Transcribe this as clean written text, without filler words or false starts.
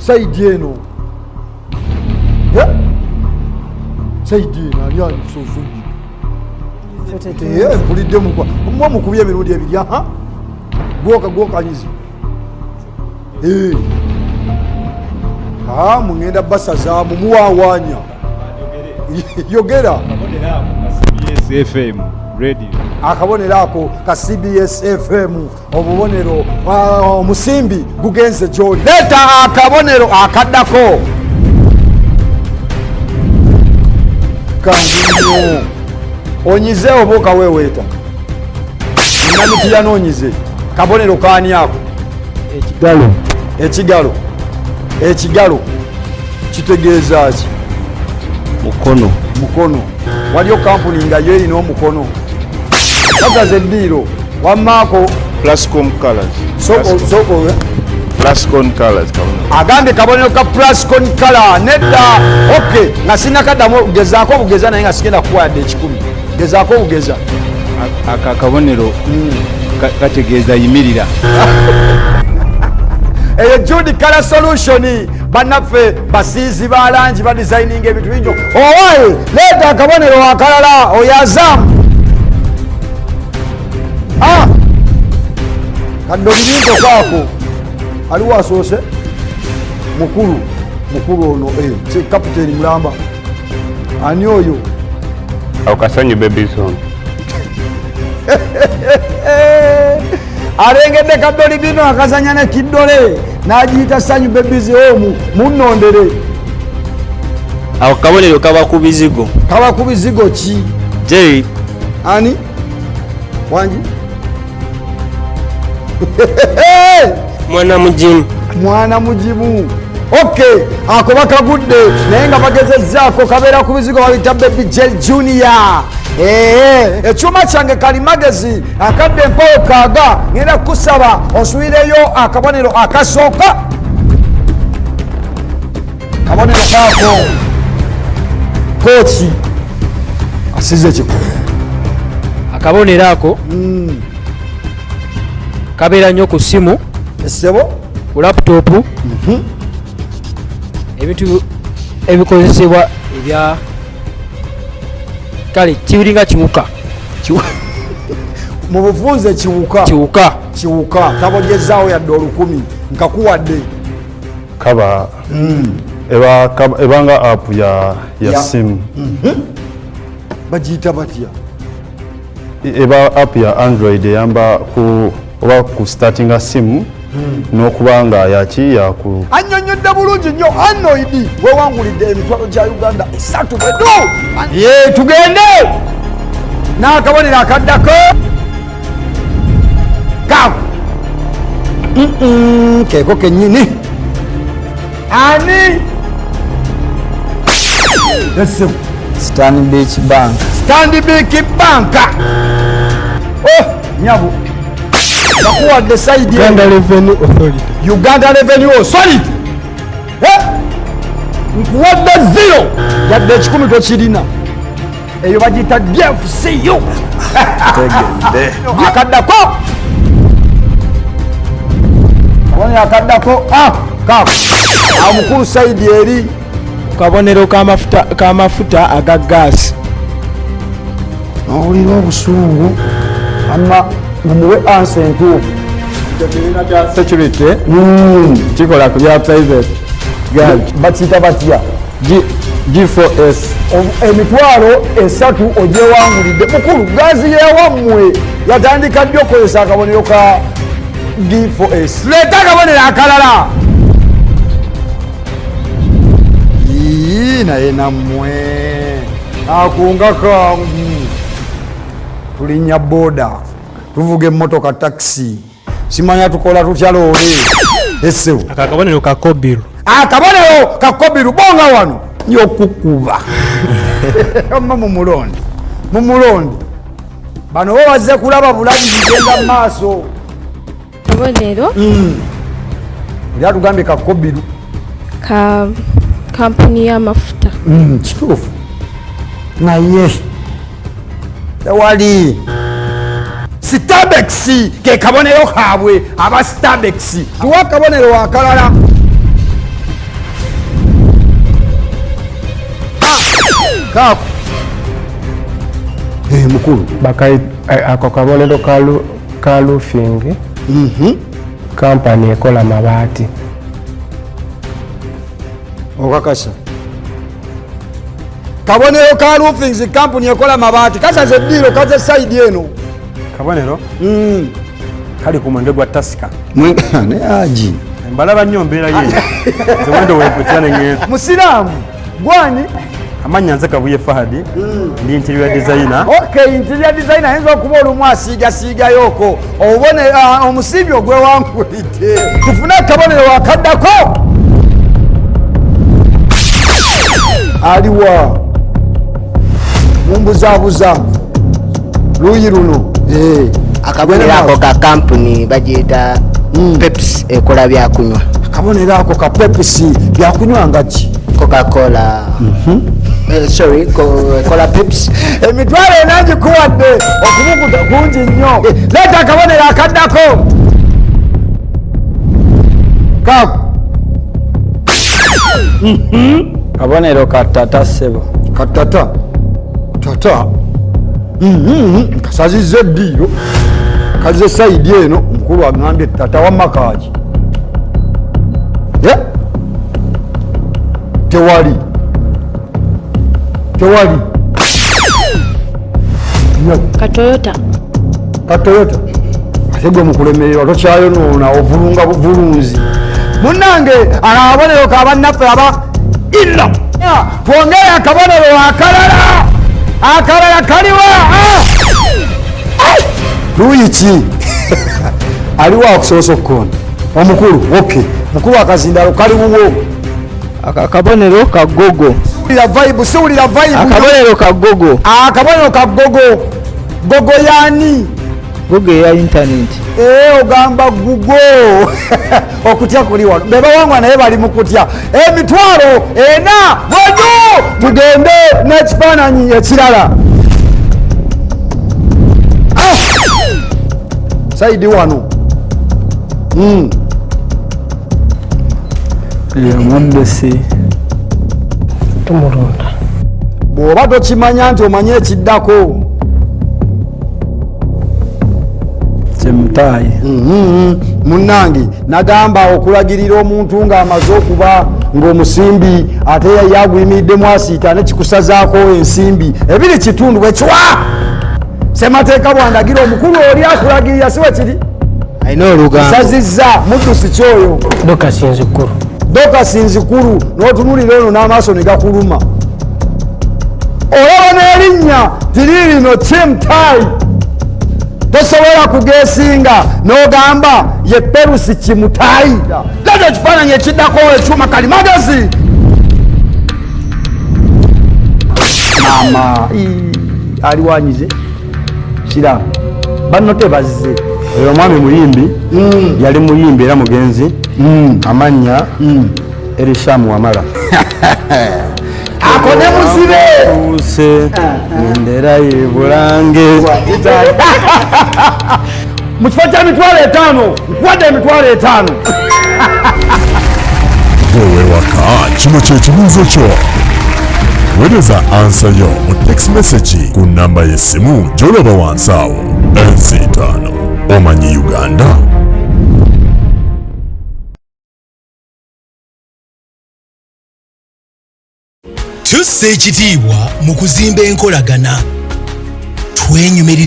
Side eno. Eh? Side eno ani anisoosonyi? Mpulidde mukwa mwe mukubye emirundi ebiri. Aha, gwoka gwokanyiza. Eh. Ah, mungenda basazaamu muwawaanya. Yogera. CBS FM radio. Akabonero ako ka CBS FM, obubonero, ah, omusimbi gugenze gyoli. Leeta akabonero akaddako. Kangu nnyo. Onyize oba okaweeweeta? Namitiya n'onyize. Kabonero kaani ako? Ekigalo. Ekigalo. Ekigalo kitegeeza ki? Mukono. Mukono. Waliyo kampuni nga yo erina omukono. Bagaza eddiiro wammaako. Plascon Colors. Soko, soko, eh? Plascon Colors, kabonero. Agambye kabonero ka Plascon Color. Nedda. Okay, nga sinakaddamu, gezaako obugeza naye nga sigenda kukuwa yadde 100. Gezaako obugeza. Aka kabonero kategeeza yimirira. Eyo Jude Color Solution, bannaffe basiizi ba langi, badesigninga ebintu bingi. Owaye, leeta akabonero akalala oyo Azamu. Ah! Kadde olubinto kaako. Aliwo asoose? Mukulu, mukulu ono, kapiteeni Mulamba. Ani oyo? Awo Kasanyu Baby Zone. Alengedde kaddoli bino akazanya ne kiddole n'agiyita Sanyu Babies Home. Munnondere. Awo kabonero kaba ku bizigo. Kaba ku bizigo ki? Jerry. Ani? Wangi? Mwana mugimu. Mwana mugimu. Okay, ako bakagudde naye nga bagezezzaako, kabeera ku bizigo babiyita Baby Gel Junior. Ekyuma kyange kalimagezi akadde empawo kaaga, ngenda kukusaba osubireyo akabonero akasooka. Kabonero kaako kooki asize ekikulu. Akabonero ako kabeera nnyo ku ssimu. Essebo? Ku laptop. Ebintu ebikozesebwa ebya kale kiringa kiwuka. Mu bufunze kiwuka. Kiwuka. Kiwuka. Tabogezaawo yadde 1000 nkakuwadde. Kaba ebanga app ya simu. Bagiyita batya? Eba app ya Android eyamba ku oba ku startinga simu n'okuba nga yaki yaku. Annyonnyodde bulungi nnyo. Android wewangulidde emitwalo gya Uganda 3 bwedu. Ye tugende n'akabonero akaddako kaako. Keeko kennyini. Ani? Yes. Stanbic Bank. Stanbic Bank. Oh, nyabo. Bakuwadde side Uganda eno. Revenue Authority. Uganda Revenue Authority. Nkuwadde 0 yadde 10 tokirina. Eyo bagiyita DFCU. Tegedde. Akaddako. Kabonero akaddako. Ah, kaako. Awo mukulu side eri. Kabonero k'amafuta aga gaasi. N'owulira obusungu. Amma mumuwe ansa entuufu. Ekibiina kya security kikola ku bya private guard. Bakiyita batya? G4S. Emitwalo 3 ogyewangulidde. Mukulu, gaasi y'ewammwe yatandika ddi okukozesa akabonero ka G4S? Leeta akabonero akalala. Ii, naye nammwe akunga kangu. Tulinnya boda, tuvuga emmotoka takisi, simanya tukola tutya loole. Essewo. Aka akabonero ka Kobiru. Akabonero ka Kobiru bonga wano yokukuba. Amma mumulondi, mumulondi. Bano bo bazze kulaba bulabi bigenda mu maaso. Kabonero. Oli atugambye ka Kobiru. Ka kampuni y'amafuta. Kituufu. Naye tewali Stabex ke kabonero kaabwe aba Stabex. Tuwa akabonero akalala. Kaako. Eh, mukulu. Ako kabonero ka roofing. Kampani ekola mabaati. Okakasa? Kabonero ka roofings, kampuni ekola mabaati. Kasaze eddiiro, kaze side eno. Kabonero kali ku mwenge gwa Tusker. Ne aji. Mbalaba nnyo, mbeera ye nze wendo wemputira neŋŋenda. Musiraamu gwani? Amannya nze Kabuye Fahadi, ndi interior designer. Okay, interior designer, ayinza okuba olumu asiigasiigayoko obubone. Ah, omusimbi ogwewangulidde. Tufune akabonero akaddako. Aliwa? Mumbuzaabuza luuyi luno. Eh. Akabonero ako ka kampuni bagiyita Pepsi, ekola byakunywa. Akabonero ako ka Pepsi, byakunywa nga ki? Coca-Cola. Sorry, ekola Pepsi. Emitwalo 4 gikuwadde, okubukuta kungi nnyo. Leeta akabonero akaddako. Kaako. Kabonero ka Tata, ssebo. Ka Tata. Tata. Kasazizza eddiiro, kaze side eno. Omukulu agambye tata wamakaaki tewali, tewali. Ka Toyota. Ka Toyota. Ate gwe mukulemererwa tokyayonoona, ovulunga buvulunzi. Munnange, akabonero ka bannaffe aba illa. Twongere akabonero akalala. Akalala kaliwa? Ah! Luuyi ki? Aliwo akusoose okukonda omukulu? Ok, mukulu, akazindalo kali wuwo. Akabonero ka Google. Siwulira vibe, siwulira vibe. Akabonero ka Google. Akabonero ka Google. Google yani? Google eya internet. Ee, ogamba Google. Okutya kuli wano, bebawangwa naye bali mu kutya. 40,000 bweju. Tugende n'ekifaananyi ekirala. Ah! Side wano. Omuddusi. Tumulonda. Bw'oba tokimanya nti omanye ekiddako. Kyemutaayi. Munnange, nagamba okulagirira omuntu ng'amaze okuba ng'omusimbi ate yaguyimiriddemu asiita nekikusazaako ensimbi ebiri kitundu bwekwa. Semateeka bwandagira omukulu oli akulagirira, si wekiri? Alina olugambo. Sazizza muddusi kyoyo. Dokasi Nzikuru. Dokasi Nzikuru. N'otunulira ono n'amaaso ne gakuluma, olaba n'erinnya tiri lino Kimtai, tosobola kugesinga n'ogamba ye Perusi Kimutayi. Leeta ekifaananyi ekiddako, ekyuma kalimagezi. Mama aliwanyize kira banno tebazze. Oyo omwami muyimbi, yali muyimbi era mugenzi. Amannya Erishamu Wamala. Ako ne muzibe. Use endera yebulange. Mu kifo kya 50,000 nkuwadde 50,000. Gwe waka, kino kye kibuuzo kyo. Weereza answer yo mu text message ku namba y'essimu gy'olaba wansi awo. Ensi 5, omanyi Uganda. Tussa ekitiibwa mu kuzimba enkolagana, twenyumirira.